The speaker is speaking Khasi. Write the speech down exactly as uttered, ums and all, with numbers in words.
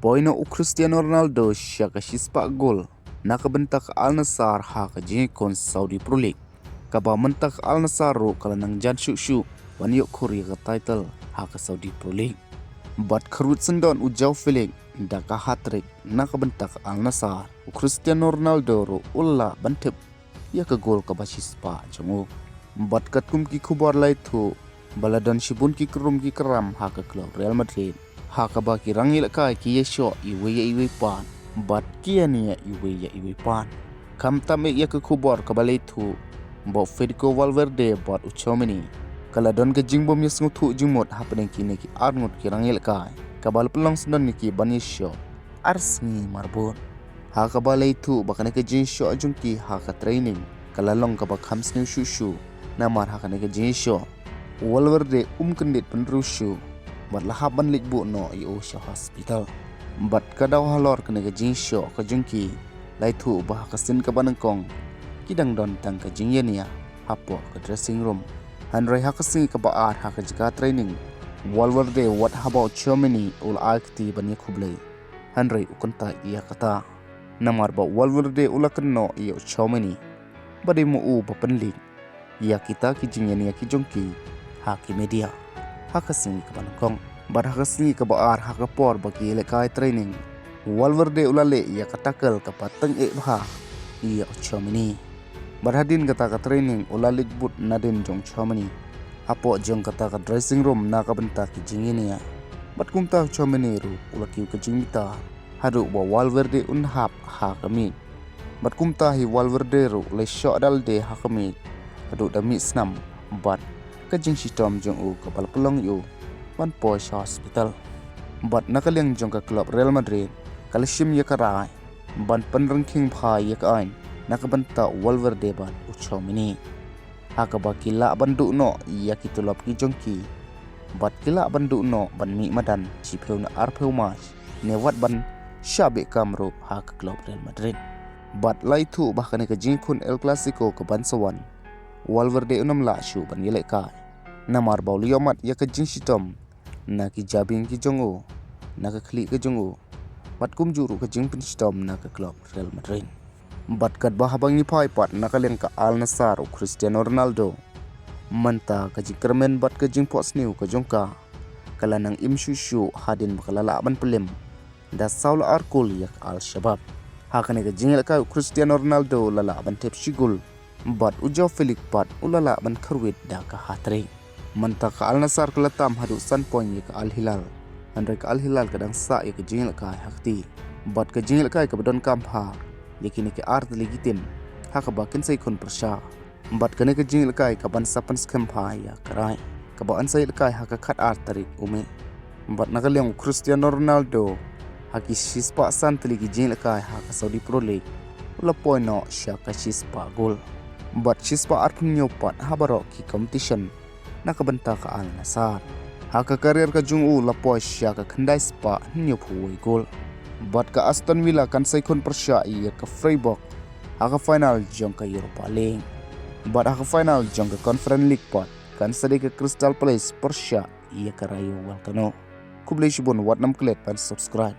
Poi noh u Cristiano Ronaldo sha ka shispah gol na ka bynta ka Al Nassr ha ka jingïakhun Saudi Pro League, kaba mynta ka Al Nassr ruh ka la nang jan shuh shuh ban ïoh khur ïa ka title ha ka Saudi Pro League. Bad kyrwit syndon u Joao Felix da ka hat-trick na ka bynta ka Al Nassr, u Cristiano Ronaldo ruh u la lah ban thep ïa ka gol kaba shispah jong u. Bad katkum ki khubor la ïathuh ba la don shibun ki krum ki kram ha ka klub Real Madrid, ha kaba ki rangïalehkai ki ïashoh iwei ïa iwei pat bad ki ïania iwei ïa iwei pat. Khamtam eh ïa ka khubor kaba la ïathuh ba u Federico Valverde bad u Tchouaméni ka la don ka jingbym ïasngewthuh jingmut hapdeng kine ki arngut ki rangïalehkai, kaba la pynlong syndon ïa ki ban ïashoh ar sngi marbud. Ha kaba la ïathuh ba kane ka jingshoh jong ki ha ka training ka la long kaba kham sniew shuh shuh, namar ha kane ka jingshoh u Valverde um kyndit pynriew shuh bad la hap ban leit buh noh ïa u sha hospital. Bad ka daw halor kane ka jingshoh ka jong ki, la ïathuh ba ha ka sien kaba nyngkong ki dang don tang ka jingïania hapoh ka dressing room. Hynrei ha ka sngi kaba ar ha ka jaka training, Valverde wat haba u Tchouaméni u la ai kti ban ïakhublei, hynrei u kyntait ïa kata, namar ba u Valverde u la kynnoh ïa u Tchouaméni ba dei ma u ba pynleit ïa kita ki jingïania ki jong ki ha ki media ha ka sngi kaba nyngkong. Bad ha ka sngi kaba ar ha ka por ba ki ïalehkai training, u Valverde u la leh ïa ka tackle kaba teng eh bha ïa u Tchouaméni. Bad hadien kata ka training u la leit bud nadien jong u Tchouaméni hapoh jong kata ka dressing room na ka bynta ki jingïania. Bad kumta u Tchouaméni ruh u la kiew ka jingbitar haduh ba u Valverde un hap ha ka miej. Bad kumta hi u Valverde ruh u la shoh da lade ha ka miej haduh da mih snam, bad ka jingshitom jong u kaba la pynlong ïa u ban poi sha hospital. Bad na ka liang jong ka klub Real Madrid ka la shim ïa ka rai ban pynryngkhing bha ïa ka aiñ na ka bynta u Valverde bad u Tchouaméni, ha kaba ki lah ban duh noh ïa ki tulop ki jong ki bad ki lah ban duh noh ban mih madan shiphew ne arphew March ne wat ban shah beh kam ruh ha ka klub Real Madrid. Bad la ïathuh ba ha kane ka jingïakhun El Clasico kaban sa wan, u Valverde um lah shuh ban ïalehkai, namar ba u la ïohmad ïa ka jingshitom na ki jabieng ki jong u, na ka khlieh ka jong u, bad kumjuh ruh ka jingpynshitom na ka klub Real Madrid. Bad katba haba ngi phai pat na ka liang ka Al Nassr, u Cristiano Ronaldo, mynta ka jingkyrmen bad ka jingphohsniew ka jong ka ka la nang im shuh shuh hadien ba ka la lah ban pynlem da saw la ar kol ïa ka Al Shabab. Ha kane ka jingïalehkai u Cristiano Ronaldo u la lah ban thep shi gol, bad u Joao Felix pat u la lah ban kyrwit da ka hat-trick. Mynta ka Al Nassr ka la tam haduh san point ïa ka Al Hilal, hynrei ka Al Hilal ka dang sah ïa ka jingïalehkai ha kti. Bad ka jingïalehkai kaba donkam bha ïa kine ki ar tylli ki tim ha kaba kin sa ïakhun pyrshah. Bad kane ka jingïalehkai kaban sa pynskhem bha ïa ka rai kaba yn sa ïalehkai ha ka khatar tarik u May. Bad na ka liang u Cristiano Ronaldo, ha ki shispah san tylli ki jingïalehkai ha ka Saudi Pro League, u la poi noh sha ka shispah gol. Bad shispah arphew hynñiew pat ha baroh ki competition na ka bynta ka Al Nassr. Ha ka career ka jong u u la poi sha ka khyndai spah hynñiewphew wei gol. Bad ka Aston Villa kan sa ïakhun pyrshah ïa ka Freiburg ha ka final jong ka Europa League. Bad ha ka final jong ka Conference League pat kan sa dei ka Crystal Palace pyrshah ïa ka Rayo Vallecano. Khublei shibun, wat nym klet ban subscribe.